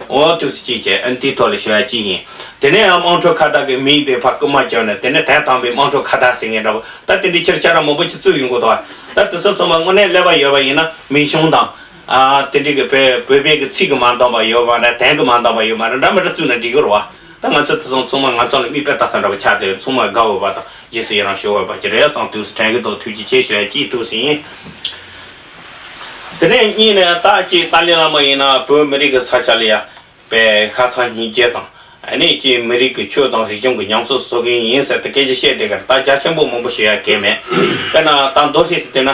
འོ་དུས་སུ་ཅིག་བྱས། ཨ། དེའི་ཐོག་ལ་ཞུ་ཡ་ཅིག་ཡིན། དེ་ནས་ཡང་དམངས་ཁྲོད་ཁ་བརྡ་གི་མིང་དེ་ཕར་རྐུ་མ་བརྒྱབ་ནས་དེ་ནས་དོན་དམ་པའི་དམངས་ཁྲོད་ཁ་བརྡ་ཟེར་མཁན་འདྲ་པོ། ད་དེ་འདྲའི་ཕྱིར་ཁྱེད་རང་མང་པོ་ཅིག་བཙུགས་ཡོང་གི་འདུག་ད་དེ་ཚོ་ཚང་མ་དངོས་གནས་ཀླད་པ་ཡོད་པ་ཡིན་ན་མིང་གཞུང་དང་། ཨ། དེ་འདྲའི་གི་བོད་བོད་པའི་གི་ཚིག་གི་མ་འདང་བ་ཡོད་པ་རེད། དོན་གི་མ་འདང་བ་ཡོད་མ་རེད། འདྲ་མི་འདྲ་བཙུགས་ན་འགྲིག་གི་རེད་པ། ད་ང་ཚོ་དེ་ཚོ་ཚང་མ་ང་ཚོ་ལ་མིག་དཔེ་ལྟ་ས་འདྲ་པོ་ཆགས་བསྡད། ཚང་མ་དགའ་འོས་པ་དང་རྗེས་སུ་ཡི་རང་ཞུ་འོས་པ་ཅིག་རེད་བསམ་དུས་སུ་དྲན་གི་འདུག་ཐུགས་རྗེ་ཆེ་ཞུ་ཡ་གཅིག་འདུག་ཟིན། དེ་ནས་གཉིས་ནས་ད་ཅིག་ཏཱ་ལའི་བླ་མ་ཡིན་ན་བོད་མི་རིགས་ཀྱི་ས་ཆ་ལ་ཡ་པའི་ཤ་ཚ་སྙིང་རྗེ་དང་། ཨ་ནི་ཅིག་མི་རིགས་ཀྱི་ཆོས་དང་རིག་གཞུང་གི་ཉམས་གསོ་བཟོ་མཁན་ཡིན་ཟེར་ཏེ་སྐད་ཆ་བཤད་བསྡད་ཀྱི་རེད། ད་རྒྱ་ཆེན་པོ་མང་པོ་ཞུ་ཡ་གལ་མེད། དཔེར་ན་ད་མདོར་བསྡུས་སུ་བལྟས་ན།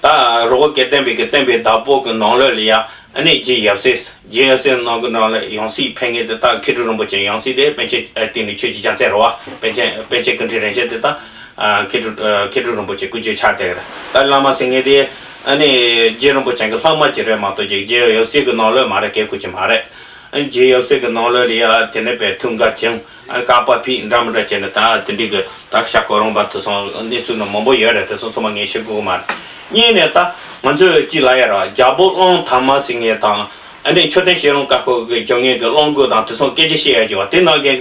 ད་རི་བོ་དགེ་ལྡན་པའི་གི་བསྟན་པའི་བདག་པོ་གི་ནང་ལོགས་ལ་ཡ། ཨ་ནི་རྗེ་ཡབ་སྲས། རྗེ་ཡབ་སྲས་ནང་གི་ནང་ལ་ཡང་སྲིད་ཕེབས་མཁན་དེ་ད་མཁས་གྲུབ་རིན་པོ་ཆེ། ཡང་སྲིད་དེ་པཎ་ཆེན། ཨ། དེ་ནི་ཆོས་ཀྱི་རྒྱལ་མཚན་རེད་པ། པཎ་ཆེན། པཎ་ཆེན་སྐུ་ཕྲེང་རིམ་བྱོན་དེ་ད། ཨ། མཁས་གྲུབ། ཨ། མཁས་གྲུབ་རིན་པོ་ཆེ་སྐུ་མཆེད་ཆགས་བསྡད་ཀྱི་རེད། ད་བླ་མ་ཟེར་མཁན་དེ་ཨ་ནི་རྗེ་རིན་པོ་ཆེ་གི་ལྷག་མ་ཅིག་རེད་མ་གཏོགས་ཅིག་རྗེ་ཡབ་སྲས་ཀྱི་ནང་ལོགས་མ་རེད། སྐད་ཁུར་གྱི་མ་རེད། ཨ། རྗེ་ཡབ་སྲས་ཀྱི་ནང་ལོགས་ལ་ཡ་དེ་ནས་པའི་ཐུགས་འགན་བཅངས། ཨ། བསྐལ་པ་ཕྱིན་འདྲ་མི་འདྲ་བྱས་ནས་ད་དེ་འདྲའི་གི་ད་ཤར་ཁོ་རང་པ་དེ་ཚོ་གནས་ཚུལ་ནང་མང་པོ་ཡོད་རེད། དེ་ཚོ་ཚང་མ་ངས་ཤོད་དགོས་མ་རེད། གཉིས་ནས་ད་ང་ཚོས་ཅིག་ལབ་ཡ་ར། རྒྱལ་པོ་གླང་དར་མ་ཟེར་མཁན་དང་། ཨ་ནི་མཆོད་རྟེན་བཤད་ལུང་བཀའ་འཁོར་གྱི་སྦྱོར་མཁན་གྱི་གླང་རྒོད་དང་དེ་ཚོ་སྐད་ཆ་བཤད་ཡ་ཅིག་པ། དེ་ནང་གི་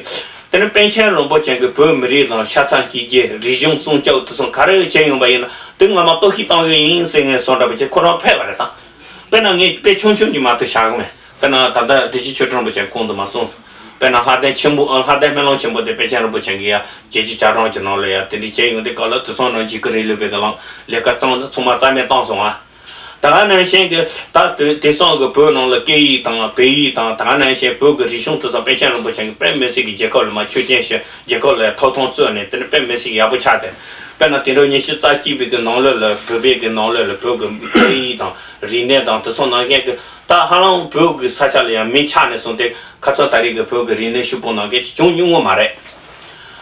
དེ་ནི་པཎ་ཆེན་རིན་པོ་ཆེ་གིས་བོད་མི་རིགས་དང་ཤ་ཚ་སྙིང་རྗེ། རིག་གཞུང་སྲུང་སྐྱོབ་དེ་ཚོ་ག་རེ་བྱས་ཡོང་པ་ཡིན་ན་དེ་ངོ་མ་གཏོར་བཤིག་བཏང་གི་ཡིན་ཟེར་མཁན་བཟོ་འདྲ་པོ་ཅིག་ཁོ་རང་ཕེབས་པ་རེད་ད། དཔེར་ན་ངས་དཔེ་ཆུང་ཆུང་ཅིག་མ་གཏོགས་བཞག་གི་མེད། དཔེར་ན་ད་ལྟ་བདེ་ཆེན་ཆོས་གྲགས་རིན་པོ་ཆེ་གོང་དུ་མ་གསུངས་སོང་། དཔེར་ན་ལྷ་ལྡན་ཆེན་པོ། ལྷ་ལྡན་སྨོན་ལམ་ཆེན་པོ་དེ་པཎ་ཆེན་རིན་པོ་ཆེ་གིས་ཡ་རྒྱལ་སྤྱིའི་བྱ་གྲངས་ཀྱི་ནང་ལ་ཡ་དེ་འདྲའི་བྱས་ཡོང་དུས་སྐབས་ལ་དེ་ཚོ་ནང་འཇིགས་སྐུལ་རིང་ལུགས་པའི་གི་ལམ་ལས་ཀ་བརྩམས་ནས་ཚང་མ་རྩ་མེད་བཏང་སོང་ང་། ད་ག་ནང་བཞིན་གྱི་ད་དེ་དེང་སང་གི་བོད་ནང་ལ་སྐད་ཡིག་དང་བོད་ཡིག་དང་ད་ག་ནང་བཞིན་བོད་ཀྱི་རིག་གཞུང་དེ་ཚོ་པཎ་ཆེན་རིན་པོ་ཆེ་གིས་དཔེ་མི་སྲིད་ཀྱི་རྒྱལ་ཁབ་ལ་མར་ཆོས་ཅན་ཞིག་རྒྱལ་ཁབ་ལ་ཐོབ་ཐང་རྩོད་ནས་དེ་ནི་དཔེ་མི་སྲིད་ཀྱི་ཡག་པོ་ཆགས་ཏེ། དཔེར་ན་དུས་རབས་ཉི་ཤུ་རྩ་གཅིག་པའི་གི་ནང་ལོགས་ལ་བོད་པའི་གི་ནང་ལོགས་ལ་བོད་ཀྱི་སྐད་ཡིག་དང་རིག་གནས་དང་དེ་ཚོ་ནང་བཞིན་གྱི་ད་ཧ་ལམ་བོད་ཀྱི་ས་ཆ་ལ་ཡང་མིང་ཆགས་ནས་བཟུང་སྟེ་ཁ་སང་ད་རེས་ཀྱི་བོད་ཀྱི་རིག་གནས་ཕྱུག་པོ་ནང་བཞིན་ཅིག་བྱུང་མྱོང་ངོ་མ་རེད།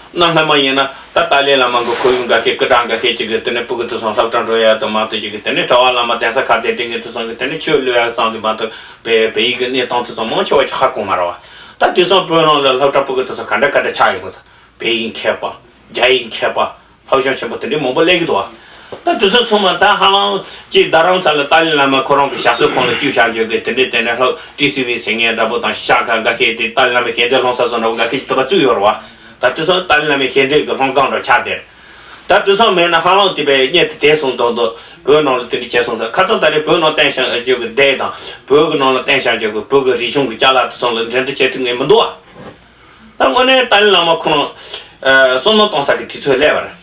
གནའ་སྔ་མ་ཡིན་ན་ད་ཏཱ་ལའི་བླ་མ་གི་ཁོར་ཡུག་འགའ་ཤས་སྐུ་དྲག་འགའ་ཤས་ཅིག་གིས་དེ་ནས་སྤུ་གུ་དེ་ཚོ་སློབ་གྲྭ་འགྲོ་ཡ་དང་མ་གཏོགས་ཅིག་གིས་དེ་ནས་གྲྭ་པ་བླ་མ་གདན་ས་ཁག་བསྡད་དེ་ངས་དེ་ཚོ་གིས་དེ་ནས་ཆོས་བློ་ཡ་ཙམ་དུ་མ་གཏོགས་བོད་བོད་ཡིག་གི་གནས་སྟངས་དེ་ཚོ་མང་ཆེ་བ་ཅིག་ཧ་གོ་མ་རེད་བ། ད་དེང་སང་བོད་ནང་ལ་སློབ་གྲྭ་སྤུ་གུ་དེ་ཚོ་ག་འདྲ་ག་འདྲ་ཆགས་ཡོད་གི་འདུག་བོད་ཡིག་མཁས་པ། རྒྱ་ཡིག་མཁས་པ། སློབ་སྦྱོང་ཆེན་པོ་དེ་འདྲའི་མང་པོ་སླེབས་ཀྱི་འདུག་བ། ད་དེ་ཚོ་ཚང་མ་ད་ཧ་ལམ་ཅིག་རྡ་རམ་ས་ལ་ཏཱ་ལའི་བླ་མ་ཁོ་རང་གི་ཞབས་སོར་ཁོང་ལ་བཅུག་བཞག་འཇོག་གི་དེ་འདྲའི་དེ་འདྲའི་ལྷག་ཊི་སི་ཝི་ཟེར་མཁན་འདྲ་པོ་དང་ཤ་ཁ་འགའ་ཤས་དེ་ཏཱ་ལའི་བླ་མའི་ཞལ་འདེབས་སློང་ས་སོགས་འདྲ་པོ་འགའ་ཤས་ཀྱི་ཐུབ་པ་བཙུགས་ཡོད་རེད་བ། ད་དེ་ཚོ་ཏཱ་ལའི་བླ་མའི་ཞལ་འདེབས་ཀྱི་སློང་ཁང་འདྲ་ཆགས་བསྡད་རེད། ད་དེ་ཚོ་མེད་ན་ཧ་ལམ་དེ་བས་གཉེན་དེ་དེ་སོང་དོག་དོག་བོད་ནང་ལ་དེ་འདྲ་བྱས་སོང་ཟེར། ཁ་སང་ད་རེས་བོད་ནང་བསྟན་བཞག་འཇོག་གི་སྡེ་དང་བོད་ཀྱི་ནང་ལ་བསྟན་བཞག་འཇོག་གི་བོད་ཀྱི་རིག་གཞུང་གི་ཅ་ལག་དེ་ཚོ་ལ་འགྲན་བསྡུར་བྱེད་ཐུབ་མཁན་མི་འདུག་བ། ད་དངོས་གནས་ཏཱ་ལའི་བླ་མ་ཁོ་རང་བསམ་བློ་གཏོང་ས་གི་དུས་ཚོད་སླེབས་པ་རེད།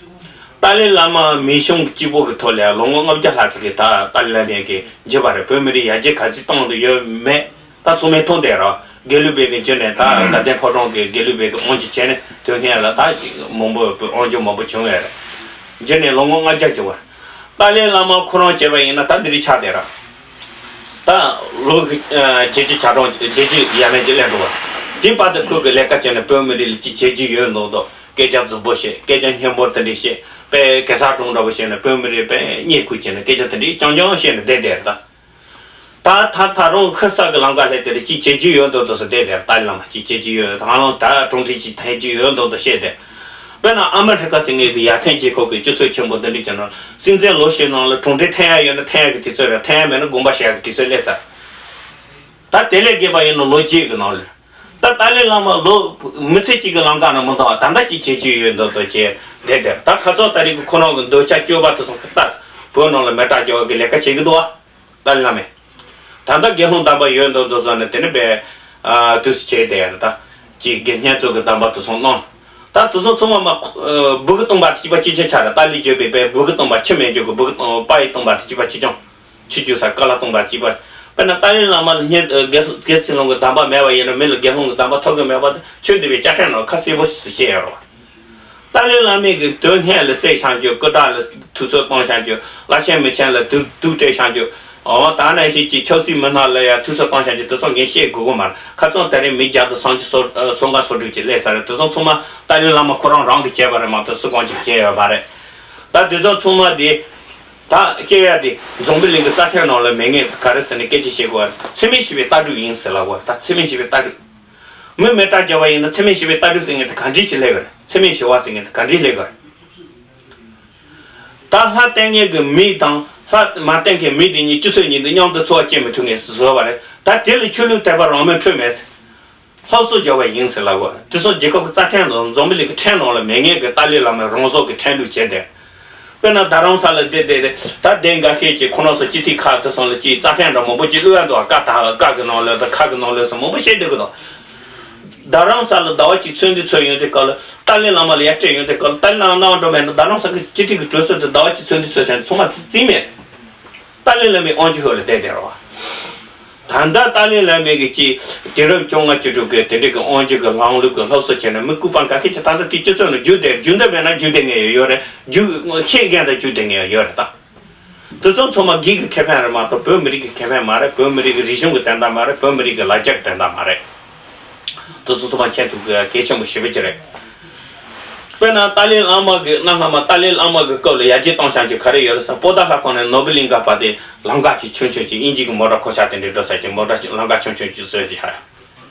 ཏཱ་ལའི་བླ་མ་མི་གཞུང་གཅིག་པོ་གི་ཐོག་ལ་ལོ་ངོ་ལྔ་བརྒྱ་ལྷག་ཙམ་གྱི་ད་ཏཱ་ལའི་བླ་མས་གི་བརྒྱུད་པ་རེད། བོད་མི་རིགས་ཡར་རྒྱས་ག་ཚོད་གཏོང་དུ་ཡོད་མེད་ད་ཚང་མས་མཐོང་བསྡད་རོགས། དགེ་ལུགས་པའི་གི་བརྒྱུད་ནས་ད་དགའ་ལྡན་ཕོ་བྲང་གི་དགེ་ལུགས་པའི་གི་དབང་ཆ་བྱས་ནས་དོན་ཁན་ལ་ད་མང་པོ་དབང་ཆ་མང་པོ་བྱུང་ཡོད་རེད། བརྒྱུད་ནས་ལོ་ངོ་ལྔ་བརྒྱ་བརྒྱུད་པ་རེད། ཏཱ་ལའི་བླ་མ་ཁོ་རང་བྱས་པ་ཡིན་ན་ད་འདི་རིགས་ཆགས་བསྡད་ར། ད་ལོ་གི་ཨ་བརྒྱད་ཅུ་གྱ་གྲངས་བརྒྱད་ཅུ་ཡས་མས་ཅིག་སླེབས་འགྲོ་བ། དེའི་བར་དུ་ཁོས་གི་ལས་ཀ་བྱས་ནས་བོད་མི་རིགས་ལ་ཅིག་བྱས་རྗེས་ཡོད་མདོག་མདོག་སྐད་ཆ་རྫིག་པོ་བཤད། སྐད་ཆ་སྙན་པོ་དེ་འདྲས་བཤད། དཔེ་གེ་སར་སྒྲུང་འདྲ་པོ་བཤད་ནས་བོད་མི་རིགས་དཔེ་བརྙས་བཀོད་བྱས་ནས་སྐད་ཆ་དེ་འདྲས་རྐྱང་རྐྱང་བཤད་ནས་བསྡད་བསྡད་རེད་ད། ད་ད་ད་རུང་ཤི་ས་གི་ལམ་ཁ་སླེབས་དེ་རེད། ཅིག་བྱས་རྗེས་ཡོད་མདོག་མདོག་སུ་བསྡད་དེ་རེད། ད་ལམ་ཅིག་བྱས་རྗེས་ཡོད། ད་ལམ་ད་གྲུབ་འབྲས་ཅིག་ཐོན་རྒྱུ་ཡོད་མདོག་མདོག་བཤད་དེ། དཔེར་ན་ཨ་མི་རི་ཀ་ཟེར་མཁན་དེ་ཡར་ཐོན་རྒྱལ་ཁབ་ཀྱི་སྤྱི་ཚོགས་ཆེན་པོ་འདི་འདྲ་བྱས་ན་སྲིད་འཛིན་ལོ་བཞི་ནང་ལ་གྲུབ་འབྲས་ཐོན་ཡ་ཡོད་ན་ཐོན་ཡ་གི་དུས་ཚོད་རེད། ཐོན་ཡ་མེད་ན་དགོངས་པ་བཞེས་ཡ་གི་དུས་ཚོད་སླེབས་ཚར། ད་དེ་ལས་བརྒལ་བ་ཡིན་ན་ལོ་བརྒྱད་ཀྱི་ནང་ལ། ད་ཏཱ་ལའི་བླ་མ་ལོ་མི་ཚེ་གཅིག་གི་ལམ་ཁ་ནང་མི་འདང་བ་ད་ལྟ་ཅིག་བྱེད་རྒྱུ་ཡོད་མདོག་མདོག་བྱས་བསྡད་དེ། ད་ཁ་སང་ད་རེས་ཀྱི་ཁོ་རང་གི་འདོད་ཆགས་སྤྱོད་པ་དེ་ཚོ་ད་བོད་ནང་ལ་མེ་སྲེག་རྒྱག་གི་ལས་ཀ་བྱེད་ཀྱི་འདུག་བ། ཏཱ་ལའི་བླ་མས། ད་ལྟ་དགེ་སློང་དམ་པ་ཡོད་མདོག་མདོག་བཟོས་ནས་དེ་ནི་པས་ཨ་དུས་སུ་བྱས་བསྡད་ཡ་རེད་ད། ཅིག་དགེ་བསྙེན་ཚོ་གི་དམ་པ་དེ་ཚོ་གནང་། ད་དེ་ཚོ་ཚང་མ་མ་ཨ་སྦུ་གུ་སྟོང་པ་དེ་གཅིག་པ་གཅིག་རྐྱང་ཆགས་རེད། ཏཱ་ལའི་བརྗོད་པའི་པས་སྦུ་གུ་སྟོང་པ་ཆུ་མེད་འཇོག་གི་སྦུ་གུ་སྟོང་པ་ཡི་སྟོང་པ་དེ་གཅིག་པ་གཅིག་རྐྱང་། ཆུ་རྒྱུག་ས་ཀ་ལ་སྟོང་པ་གཅིག་པ། དཔེར་ན་ཏཱ་ལའི་བླ་མ་ལ་སྙན་ཨ་དགེ་དགེ་ཚུལ་སློང་གི་དམ་པ་མེད་པ་ཡིན་ན་མི་ལ་དགེ་སློང་གི་དམ་པ་ཐོབ་གི་མེད་པ་དེ་ཆོས་འདུལ་བའི་དཔྱ་ཁྲལ་ནང་ཁ་གསལ་པོ་ཞིག་བཤད་ཡོད་རེད་བ། ཏཱ་ལའི་བླ་མའི་གི་དོན་སྙན་ལ་བསད་བཞག་རྒྱུ། སྐུ་དྲག་ལ་དུས་ཚོད་གཏོང་བཞག་རྒྱུ། བླ་ཆེན་མི་ཆེན་ལ་དུག་དུག་སྤྲད་བཞག་རྒྱུ། འོ་ད་ནང་བཞིན་གྱི་ཆབ་སྲིད་མི་སྣ་ལ་ཡང་དུས་ཚོད་གཏོང་བཞག་རྒྱུ་དེ་ཚོ་ངས་བཤད་དགོས་ཀྱི་མ་རེད། ཁ་སང་ད་རེས་མི་བརྒྱ་དང་སུམ་ཅུ་སོ་ཨ་སོ་འགའ་སོ་དྲུག་ཅིག་སླེབས་ཚར་རེད། དེ་ཚོ་ཚང་མ་ཏཱ་ལའི་བླ་མ་ཁོ་རང་རང་གིས་བྱས་པ་རེད་མ་གཏོགས་སུ་གང་ཅིག་བྱས་ཡོད་མ་རེད། ད་དེ་ཚོ་ཚང་མ་དེ་ད་བཤད་ཡ་དེ་འཛམ་བུ་གླིང་གི་རྩ་ཁྲིམས་ནང་ལ་མེད་ངེས་ག་རེ་ཟེར་ནས་སྐད་ཆ་བཤད་དགོས་པ་རེད། འཚེ་མེད་ཞི་བའི་ལྟ་གྲུབ་ཡིན་ཟེར་ལབ་དགོས་རེད། ད་འཚེ་མེད་ཞི་བའི་ལྟ་གྲུབ། མི་མེ་སྲེག་བརྒྱབ་པ་ཡིན་ན་འཚེ་མེད་ཞི་བའི་ལྟ་གྲུབ་ཟེར་མཁན་དེ་ག་འདྲས་ཅིག་སླེབས་ཀྱི་རེད། འཚེ་མེད་ཞི་བ་ཟེར་མཁན་དེ་ག་འདྲས་སླེབས་ཀྱི་རེད། ད་ལྷ་བསྟེན་མཁན་གྱི་མི་དང་ལྷ་མ་བསྟེན་མཁན་མི་དེ་གཉིས་སྤྱི་ཚོགས་གཉིས་དེ་མཉམ་དུ་འཚོ་བ་སྐྱེལ་མི་ཐུབ་མཁན་བཟོས་པ་རེད། ད་དེ་ལ་ཆོས་ལུགས་དད་པ་རང་མོས་འཕྲོད་མེད་ཟེར། སློབ་གསོ་རྒྱག་པ་ཡིན་ཟེར་ལབ་དགོས། དེ་ཚོ་རྒྱལ་ཁབ་ཀྱི་རྩ་ཁྲིམས་དང་འཛམ་བུ་གླིང་གི་ཁྲིམས་ནང་ལ་མེད་མཁན་གྱི་ཏཱ་ལའི་བླ་མས་རང་བཟོ་གི་ཁྲིམས་ལུགས་བྱས་ཏེ། དཔེར་ན་རྡ་རམ་ས་ལ་བསྡད་བསྡད་དེ་ད་སྡེ་འགའ་ཤས་ཀྱིས་ཁོ་རང་ཚོ་སྤྱི་འཐུས་ཁག་དེ་ཚོ་ལ་ཅིག་རྩ་ཁྲིམས་འདྲ་མང་པོ་ཅིག་བླུགས་ཡ་འདུག་ཀ་དང་ཀ་གི་ནང་ལོགས་དང་ཁ་གི་ནང་ལོགས་སུ་མང་པོ་བཤད་སྡོད་ཀྱི་འདུག་རྡ་རམ་ས་ལ་ཟླ་བ་གཅིག་ཚོད་འདི་ཚོད་ཡོང་དུས་སྐབས་ལ་ཏཱ་ལའི་བླ་མ་ལ་ཡར་སྤྲད་ཡོང་དུས་སྐབས་ལ་ཏཱ་ལའི་བླ་མ་གནང་འགྲོ་མེད་ན་རྡ་རམ་ས་གི་སྤྱི་འཐུས་ཀྱི་གྲོས་ཚོགས་དེ་ཟླ་བ་གཅིག་ཚོད་འདི་ཚོད་བྱས་ཚང་མ་རྩིས་མེད། ཏཱ་ལའི་བླ་མའི་དབང་ཆ་འོག་ལ་བསྡད་བསྡད་རེད་བ། ད་ལྟ་ཏཱ་ལའི་བླ་མའི་གི་ཅིག་དུས་རབས་བཅོ་ལྔ་བཅུ་དྲུག་གི་དེ་འདྲའི་གི་དབང་ཆ་གི་ལམ་ལུགས་ཀྱི་སློབ་གསོ་བྱས་ནས་མི་ལྐུགས་པ་འགའ་ཤས་ཅིག་ད་ལྟ་དེ་སྤྱི་ཚོགས་ནང་རྒྱུགས་བསྡད་རྒྱུགས་འདོད་མེད་ན་རྒྱུགས་བསྡད་མཁན་ཡང་ཡོད་རེད། རྒྱུགས་ཤེས་མཁན་དང་རྒྱུགས་བསྡད་མཁན་ཡང་ཡོད་རེད་ད། དེ་ཚོ་ཚང་མ་སྒེར་གྱི་ཁེ་ཕན་རེད་མ་གཏོགས་བོད་མི་རིགས་ཀྱི་ཁེ་ཕན་མ་རེད། བོད་མི་རིགས་ཀྱི་རིག་གཞུང་གི་དོན་དག་མ་རེད། བོད་མི་རིགས་ཀྱི་ལ་རྒྱ་གི་དོན་དག་མ་རེད། དེ་ཚོ་ཚང་མ་མཁྱེན་ཐུབ་དགོས་ཡ་གལ་ཆེན་པོ་ཞེ་པོ་ཅིག་རེད། དཔེར་ན་ཏཱ་ལའི་བླ་མ་གི་གནའ་སྔ་མ་ཏཱ་ལའི་བླ་མ་གི་སྐབས་ལ་ཡར་རྒྱས་གཏོང་བྱ་རྒྱུ་ག་རེ་ཡོད་རེད་ཟེར་ན་པོ་ཏཱ་ལ་ཁོངས་ནས་ནོར་བུ་གླིང་ག་བར་དེ་ལམ་ཁ་ཅིག་ཆུང་ཆུང་ཅིག་དབྱིན་ཇི་གི་མོ་ཊ་འཁོར་ཆ་དེ་འདྲའི་འགྲོ་ས་ཅིག་མོ་ཊ་ལམ་ཁ་ཆུང་ཆུང་ཅིག་བཟོས་ཏེ་བཞག་ཡོད།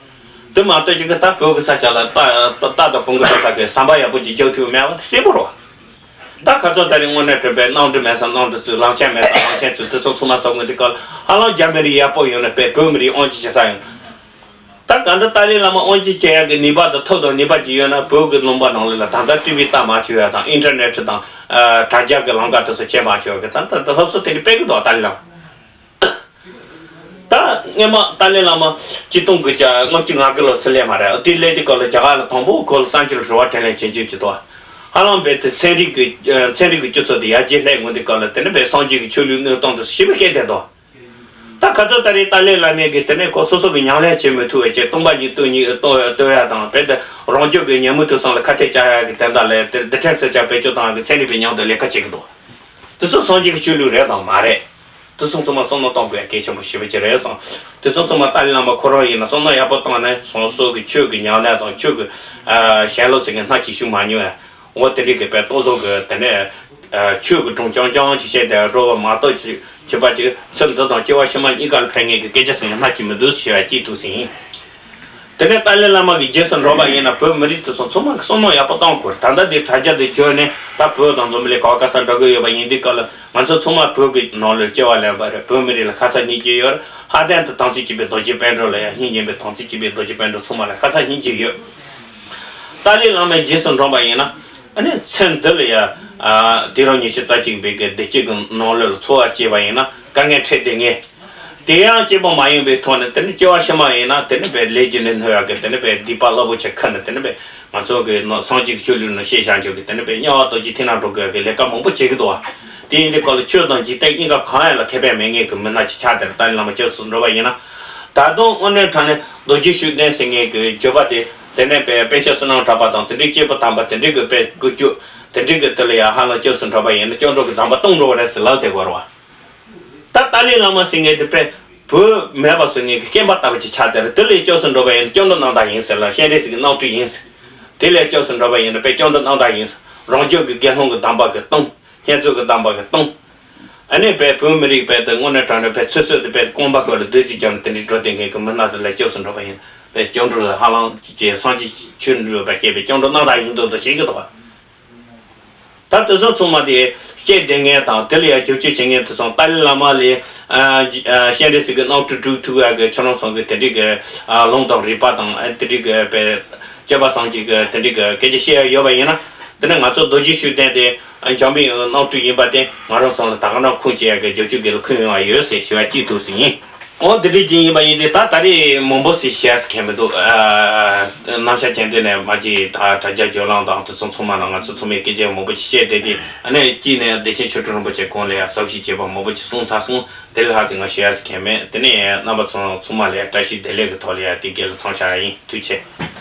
དེ་མ་གཏོགས་ཅིག་གི་ད་བོད་ཀྱི་ས་ཆ་ལ་རྟ་རྟ་དང་བོང་གུ་འགྲོ་ས་གི་ཟམ་པ་ཡག་པོ་ཅིག་རྒྱག་ཐུབ་མེད་པ་དེ་གསལ་པོ་རེད་བ། ད་ཁ་ཚོ་ད་རེས་དངོས་གནས་དྲན་པའི་གནམ་གྲུ་མེད་ས་གནམ་གྲུ་བཙུགས། གླང་ཆེན་མེད་ས་གླང་ཆེན་བཙུགས། དེ་ཚོ་ཚང་མ་བཟོ་དགོས་དུས་སྐབས་ལ་ཧ་ལམ་རྒྱ་མི་རིགས་ཡག་པོ་ཡོང་ནས་དཔེ་བོད་མི་རིགས་དབང་ཆ་བྱེད་ས་ཡོང་། ད་ག་འདྲ་ཏཱ་ལའི་བླ་མ་དབང་ཆ་བྱེད་ཡག་གི་ནུས་པ་དང་ཐོབ་དང་ནུས་པ་ཅིག་ཡོད་ན་བོད་ཀྱི་ལུང་པ་ནང་ལོགས་ལ་ད་ལྟ་ཊི་ཝི་ལྟ་མ་ཆོག་ཡ་དང་ཨིན་ཊར་ནེཊ་དང་དྲ་རྒྱ་གི་ལམ་ཁ་དེ་ཚོ་བྱེད་མ་ཆོག་གི་ད་ལྟ་ད་སློབ་གསོ་དེ་འདྲ་སྤེལ་གི་འདུག་ཏཱ་ལའི་བླ་མ། ད་སྔོན་མ་ཏཱ་ལའི་བླ་མ་ཆིག་སྟོང་དགུ་བརྒྱ་ལྔ་བཅུ་ང་དགུ་ལོ་ཚུར་སླེབས་མ་རེད། དེ་སླེབས་དུས་སྐབས་ལ་རྒྱ་གར་ལ་དང་པོ་ཁོ་ལ་གསར་འགྱུར་རེ་བ་དྲིན་ལན་བྱིན་རྒྱུ་ཅིག་འདུག་ཧ་ལམ་རྦད་དེ་ཚན་རིག་གི་ཚན་རིག་གི་སྤྱི་ཚོགས་དེ་ཡར་རྒྱས་སླེབས་ཡོང་དུས་སྐབས་ལ་དེ་ནི་རྦད་སངས་རྒྱས་ཀྱི་ཆོས་ལུགས་གནས་སྟངས་དེ་ཞེ་པོ་ཤེས་བསྡད་འདུག་ད་ཁ་ཚོ་ད་རེས་ཏཱ་ལའི་བླ་མས་གི་དེ་ནས་ཁོ་སོ་སོ་གི་ཉམས་ལེན་བྱེད་མི་ཐུབ་པའི་ཆེད་སྟོང་པ་ཉིད་སྟོང་ཉིད་ལྟོ་ལྟོ་ཡ་དང་། དཔེ་དེ་རང་རྒྱུད་ཀྱི་ཉོན་མོངས་དུག་གསུམ་ལ་ཁ་གཏད་བཅག་ཡ་གི་དོན་དག་ལ་དེ་རྡུལ་ཕྲན་ཚོགས་ཆ་བེད་སྤྱོད་བཏང་ཡ་གི་ཚན་རིག་པའི་མྱིང་དུ་ལས་ཀ་བྱེད་ཀྱི་འདུག་དེ་ཚོ་སངས་རྒྱས་ཀྱི་ཆོས་ལུགས་རེད་དང་མ་རེད། དེ་ཚོ་ཚང་མ་བསམ་བློ་གཏོང་དགོས་ཡ་གལ་ཆེན་པོ་ཞེ་པོ་ཅིག་རེད་བསམ། དེ་ཚོ་ཚང་མ་ཏཱ་ལའི་བླ་མ་ཁོ་རང་ཡིན་ན་བསམ་བློ་ཡག་པོ་བཏང་ནས་སོ་སོ་གི་ཆོས་ཀྱི་ཉམས་ལེན་དང་ཆོས་ཀྱི་ཨ་ཞལ་སློབ་ཟེར་མཁན་སྣ་གཅིག་ཞུ་མ་མྱོང་ཡ། འོ་དེ་འདྲའི་གི་དཔེ་ཏོག་ཙམ་གི་དེ་ནས་ཨ་ཆོས་ཀྱི་སྒྲུང་རྐྱང་རྐྱང་ཅིག་བཤད་དེ་འགྲོ་བ་མ་གཏོགས་ཅིག་བྱེད་པ་ཅིག་ཚུལ་འདི་དང་སྐྱེ་བ་ཕྱི་མ་གཉིས་ཀ་ལ་ཕན་ངེས་ཀྱི་སྐད་ཆ་ཟེར་མཁན་སྣ་གཅིག་མི་འདུག་ཞེས་པ་གཅིག་འདུག་ཟིན། དེ་ནས་ཏཱ་ལའི་བླ་མ་གི་རྗེས་སུ་འགྲོ་བ་ཡིན་ན་བོད་མི་རིགས་དེ་ཚོ་ཚང་མ་གི་བསམ་བློ་ཡག་པོ་བཏང་དགོས། ད་ལྟ་དེ་དྲ་རྒྱ་དེ་བརྒྱུད་ནས་ད་བོད་དང་འཛམ་བུ་གླིང་ག་བ་ག་ས་འགྲོ་གི་ཡོད་པ་ཡིན་དུས་སྐབས་ལ་ང་ཚོ་ཚང་མ་བོད་ཀྱི་ནང་ལ་སྐྱེ་བ་ལེན་པ་རེད། བོད་མི་རིགས་ལ་ཁ་ཚ་སྙིང་རྗེ་ཡོད་རེད། ལྷག་དོན་དུ་དམ་ཚིག་གཅིག་པའི་རྡོ་རྗེ་དཔལ་སྒྲོན་ལ་ཡང་སྙིང་རྗེ་པའི་དམ་ཚིག་གཅིག་པའི་རྡོ་རྗེ་དཔལ་སྒྲོན་ཚང་མ་ལ་ཁ་ཚ་སྙིང་རྗེ་ཡོད། ཏཱ་ལའི་བླ་མའི་རྗེས་སུ་འབྲངས་པ་ཡིན་ན་ཨ་ནི་ཚེ་འདི་ལ་ཡ་ཨ་དུས་རབས་ཉི་ཤུ་རྩ་གཅིག་པའི་གི་བདེ་སྐྱིད་ཀྱི་ནང་ལོགས་ལ་འཚོ་བ་སྐྱེལ་བ་ཡིན་ན་དཀའ་ངལ་འཕྲད་བསྡད་ངེས། དེ་ཡང་སྐྱིད་པོ་མ་ཡིན་པའི་ཐོག་ནས་དེ་ནི་སྐྱེ་བ་ཕྱི་མ་ཡིན་ན་དེ་ནི་བས་ལས་རྒྱུ་ནི་ནོར་ཡག་གི་དེ་ནི་བས་སྡིག་པ་རླབས་པོ་ཆེ་ཁུར་ནས་དེ་ནི་བས་ང་ཚོ་གི་ནང་སངས་རྒྱས་ཀྱི་ཆོས་ལུགས་ནང་བཤད་བཞག་ཆོག་གི་དེ་ནི་བས་དམྱལ་བ་རྡོ་རྗེ་ཐེག་ན་འགྲོ་དགོས་ཡག་གི་ལས་ཀ་མང་པོ་བྱེད་ཀྱི་འདུག་བ། དེ་ཡིན་དུས་སྐབས་ལ་ཆོས་དང་འཇིག་རྟེན་གཉིས་ཀ་གང་ཡང་ལ་ཁེ་ཕན་མེད་ངེས་ཀྱི་མི་སྣ་ཅིག་ཆགས་དེར་ཏཱ་ལའི་བླ་མ་སྐྱབས་སུ་འགྲོ་བ་ཡིན་ན། ད་དུང་དངོས་གནས་དྲང་གནས་རྡོ་རྗེ་ཤུགས་ལྡན་ཟེར་མཁན་གྱི་བརྗོད་པ་དེ་དེ་ནས་བས་དཔེ་ཆ་བསོད་ནམས་གྲགས་པ་དང་དེ་འདྲའི་སྐྱེས་བུ་དམ་པ་དེ་འདྲའི་གི་དཔེ་བཀོལ་སྤྱོད་དེ་འདྲའི་གི་དེ་ལ་ཡང་ཧ་ལམ་སྐྱབས་སུ་འགྲོ་བ་ཡིན་ན་སྐྱབས་འགྲོ་གི་གདམས་པ་སྟོང་འགྲོ་བ་རེད་ཟེར་ལབ་བསྡད་དགོས་རེད་བ། ད་ཏཱ་ལའི་བླ་མ་ཟེར་མཁན་དེ་དཔེ་བོད་མེད་པ་བཟོ་མཁན་གྱི་རྐྱེན་པ་ལྟ་བུ་ཅིག་ཆགས་དེ་རེད། དེ་ལས་སྐྱབས་སུ་འགྲོ་བ་ཡིན་ན་སྐྱབས་འགྲོ་རྣམ་དག་ཡིན་ཟེར་ལ་སྤྱན་རས་གཟིགས་ཀྱི་རྣམ་སྤྲུལ་ཡིན་ཟེར། དེ་ལས་སྐྱབས་སུ་འགྲོ་བ་ཡིན་ན་དཔེ་སྐྱབས་འགྲོ་རྣམ་དག་ཡིན་ཟེར། རང་རྒྱུད་ཀྱི་དགེ་སློང་གི་གདམས་པ་གི་སྟོང་། བསྙེན་རྫོགས་ཀྱི་གདམས་པ་གི་སྟོང་། ཨ་ནི་དཔེ་བོད་མི་རིགས་དཔེ་དེ་དངོས་གནས་དྲང་གནས་དཔེ་ཚོད་བསྲེ་དེ་དཔེ་རྐང་པ་སྐོར་ལ་རྡོ་རྗེ་རྒྱབ་ནས་དེ་འདྲའི་འགྲོ་བསྡད་མཁན་གྱི་མི་སྣ་དེ་ལ་སྐྱབས་སུ་འགྲོ་བ་ཡིན་ན་དཔེ་སྐྱབས་འགྲོ་ལ་ཧ་ལམ་ཅིག་སངས་རྒྱས་ཆོས་འདུལ་བ་བཤད་པའི་སྐྱབས་འགྲོ་རྣམ་དག་ཡིན་འདུག་འདུག་བཤད་ཀྱི་འདུག་ད་དེ་ཚོ་ཚང་མ་དེ་བཤད་བསྡད་མཁན་དང་དེ་ལ་ཡང་རྒྱབ་སྐྱོར་བྱེད་མཁན་དེ་ཚོ་ཏཱ་ལའི་བླ་མ་ལས་ཨ་ཇི་ཨ་སྤྱན་རས་གཟིགས་ཀྱི་རྣམ་སྤྲུལ་དྲུག་ཐུག་ཡག་གི་ཁྱོད་རང་ཚོ་གི་དེ་འདྲའི་གི་ཨ་ལུང་དང་རིགས་པ་དང་ཨ་དེ་འདྲའི་གི་དཔེ་སྤྱོད་པ་བཟང་ཅིག་གི་དེ་འདྲའི་གི་སྐད་ཆ་བཤད་ཡ་ཡོད་པ་ཡིན་ན། དེ་ནས་ང་ཚོ་རྡོ་རྗེ་ཤུགས་ལྡན་དེ་འཇམ་པའི་རྣམ་སྤྲུལ་ཡིན་པ་དེ་ང་རང་ཚོ་ལ་ད་ག་རང་ཁུངས་སྐྱེལ་ཡག་གི་རྒྱབ་སྐྱོར་གྱི་ལ་ཁུངས་ཡོང་བ་ཡོད་ཟེར་ཞུ་བ་གཅིག་ཐུགས་སུ་ཡིན། འོ་དེ་འདྲའི་ཅིག་ཡིན་པ་ཡིན་ཏེ་ད་ད་རེས་མང་པོ་ཞིག་བཤད་ས་གལ་མི་འདུག་ཨ་རྣམ་གཞག་ཅན་དེ་ནས་མ་ཅིག་ད་དྲ་རྒྱ་བརྒྱུད་ལམ་དང་དེ་ཚོ་ཚང་མ་ལ་ང་ཚོ་ཚང་མས་སྐད་ཆ་མང་པོ་ཞིག་བཤད་བསྡད་དེ་ཨ་ནི་གཅིག་ནས་བདེ་ཆེན་ཆོས་གྲགས་རིན་པོ་ཆེ་གོང་ལ་ཡང་ཟབ་ཞིག་བྱས་པ་མང་པོ་ཞིག་གསུངས་ཚར་སོང་། དེ་ལས་ལྷག་ཅིག་ང་ཞུ་ཡ་ཞིག་གལ་མེད། དེ་ནས་རྣམ་པ་ཚོ་ཚང་མ་ལ་ཡང་བཀྲ་ཤིས་བདེ་ལེགས་ཀྱི་ཐོག་ལ་ཡང་དེ་ག་ལ་མཚམས་བཞག་ཡ་ཡིན། ཐུགས་རྗེ་ཆེ།